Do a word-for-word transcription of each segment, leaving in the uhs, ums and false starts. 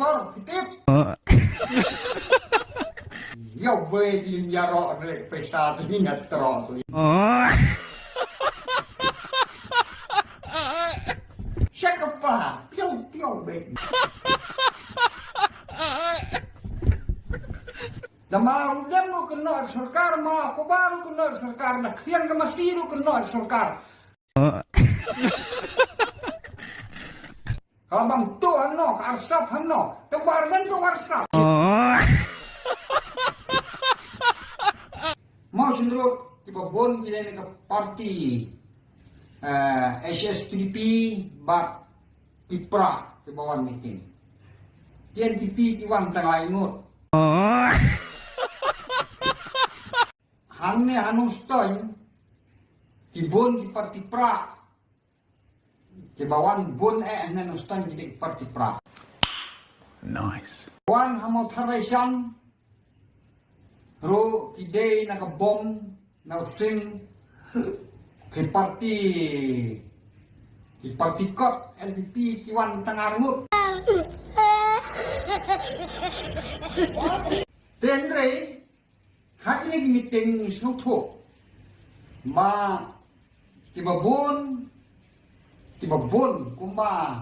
Kor, tip. Yow, bai din ïaroh re pisa tu ni ngat tro tu. Siapa? Piau, piau, bai. Namar u dem ruh kynnoh sorkar, ma u kba ruh kynnoh sorkar, na khliang ka masi ruh kynnoh sorkar. Ka bam tu hano, ka arsap hano, te bar men tu arsap. Mo sendrot, kiba bun kine ka parti, eh, H S P D P, bad ki pra, kiba wan meeting. Ki N P P ki wan tang lai ngut. Hangne ha Nongstoiñ, ki bun ki parti pra. Kiba wan bun eh hangne ha Nongstoiñ ki dei ki parti pra. Nice. Wan ha Mawthadraishan, ruh ki dei na ka bom, na u sing, ki parti, ki parti kot N P P ki wan tang ar ngut. Te hynrei, ha kine ki meeting ngi sngewthuh ba kiba bun, kiba bun kumba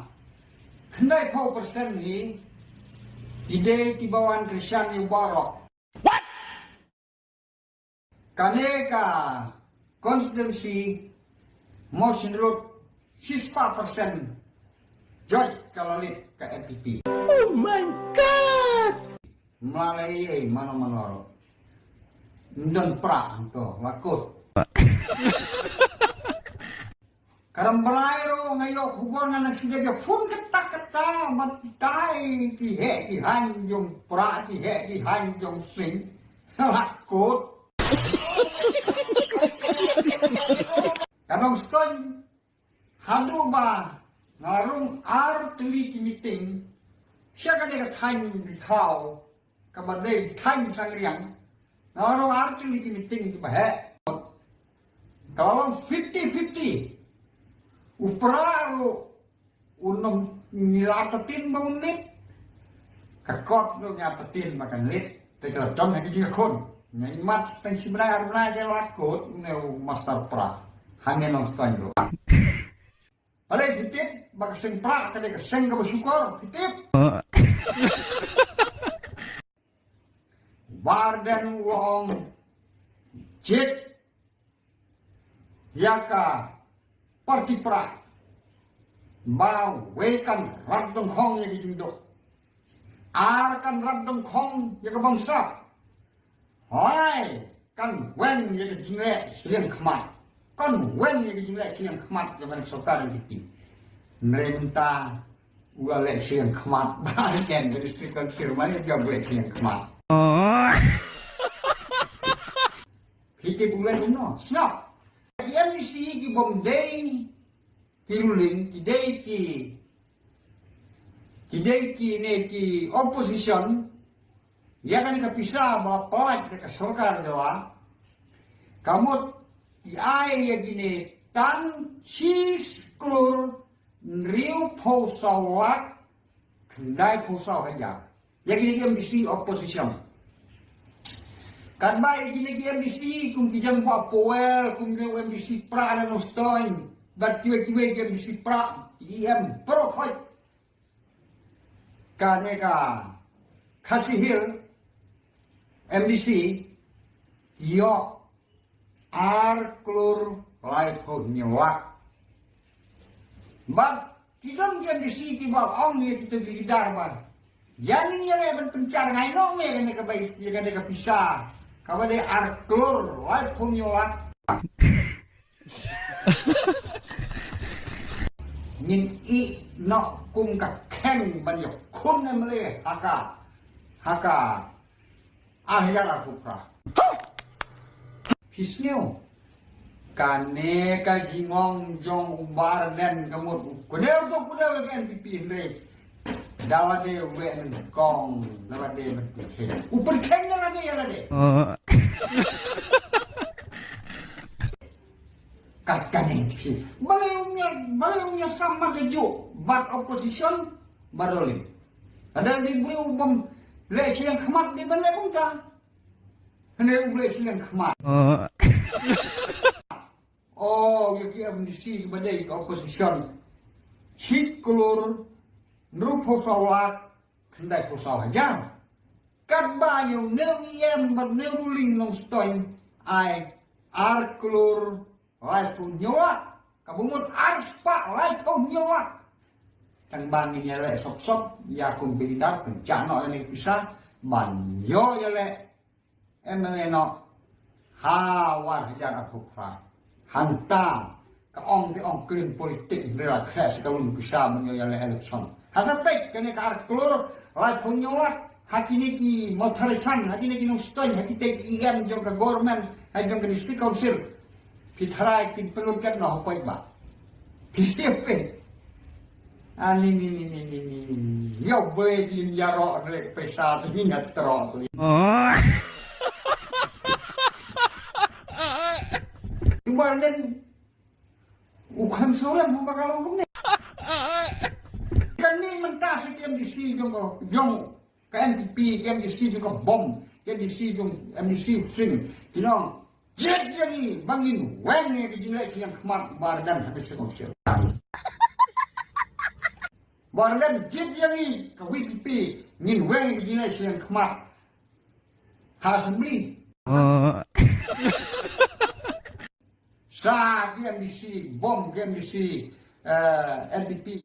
khyndaiphew percent hi ki dei kiba wan kyrshan ïa u baroh. Kane ka constituency, mo shin ruh shispah percent joit ka la leit ka N P P. Oh my God! Mla lei ei mano mano ruh. Ndon pra hangto, la kut. Ka Rambrai ruh nga ïoh khubor nga nang shu dep ïa phone katta katta bad kita ki heh ki haiñ jong pra, ki heh ki haiñ jong sing. La kut. Ka Nongstoiñ haduh ba nga la rung ar tylli ki meeting sha kane ka thaiñ Rithaw, kaba dei thaiñ Sangriang, nga la rung ar tylli ki meeting kiba heh. Ka la long fifty fifty. U pra ruh u nong ngi la artatien ba un leit. Ka kot ruh ngi artatien ba kan leit. Te ka la don ha ki jingkhun. Nga imat tang shi bnai ar bnai ka la kut ne u master pra. Hangne Nongstoiñ ruh. Balei phi tip ba ka seng pra ka dei ka seng kaba shukor, phi tip? Bah Ardent u ong jied ïa ka parti pra ba wei kan rat dongkhong ïa ka jingduk. Ar kan rat dongkhong ïa ka bamsap. Hooid, kan weng ïa ka jingleh shiliang khmat. Kan weng ïa ka jingleh shiliang khmat jong ka sorkar N P P. Hynrei mynta u la leh shiliang khmat. Ba ken ka district council mane jong u leh shiliang khmat. Phi tip u leh kumno? Sngap. Ki M D C ki bym dei ki ruling, ki dei ki, ki dei kine ki opposition. Ïa kane ka pisa ba la pynlait da ka sorkar jylla, ka mut ki ai ïa kine tang shi klur hynriewphew saw lak khyndaiphew saw hajar. Ïa kine ki M D C opposition. Katba ïa kine ki M D C kum ki Jambah Powell, kum ki M D C pra na Nongstoiñ, bad kiwei kiwei ki M D C pra, ki em pro khoi. Kane ka Khasi Hills M D C ïoh ar klur laiphew hynñiew lak. Bad ki don ki M D C kiba ong ïa kito ki leader ba, ïa ning ïa leh ban pynshai ngai noh me kane ka bai, ïa kane ka pisa kaba dei ar klur laiphew hynñiew lak. Ngin ïeh noh kum ka kheng ban ïa khun M L A ha ka, ha ka ar hajar arphew phra. Phi sngew? Kane ka jingong jong u Bah Ardent ka mut u kdew to kdew ïa ka N P P hynrei da lade u leh nyngkong, da lade ban pynkheiñ. U pynkheiñ da lade ïa lade. Kat kane phi. Balei um ïa, balei um ïa samar ka juh bad opposition bad ruling. Lada dei briew bym leh shiliang khmat, dei ban leh kumta. Hynrei u leh shiliang khmat. Oh, ïa ki M D C kiba dei ka opposition, shi klur hynriewphew saw lak khyndaiphew saw hajar. Katba ïa u New E M bad New Ruling Nongstoiñ ai ar klur laiphew hynñiew lak, kaba mut ar spah laiphew hynñiew lak. Tang ba ngin ïaleh sop sop ïa kum ki leader, pynjah noh ïa kane ka pisa ban ïoh ïaleh M L A noh ha u ar hajar arphew phra. Hangta ka ong ki ong klim politik, hynrei la khreh sa ka lum pisa ban ïoh ïaleh election. Hata peit kane ka ar klur laiphew hynñiew lak ha kine ki Mawthadraishan, ha kine ki Nongstoiñ, ha kine ki E M jong ka government, ha jong ka district council. Phi tharai kin pynlut katno hapoit ba phi stiff phi. Ani ni ni ni ni ni ni. Ïoh bwe din ïaroh leh pisa tu ni ngat troh tu. Iwar nen u kham surem ba ka long kumne. Kane mynta sa ki M D C jong ko, jong ka N P P, ki M D C jong ka bom, ki M D C jong M D C u Sing. Ki nong, jied ïa ngi ba ngin weng ïa ka jingleh shiliang khmat Bah Ardent ha ka seng ong sel. Bah Ardent, jied ïa ngi ka V P P ngin weng ïa ka jingleh shiliang khmat ha assembly. Sa ki M D C bom, ki M D C, eh, N P P.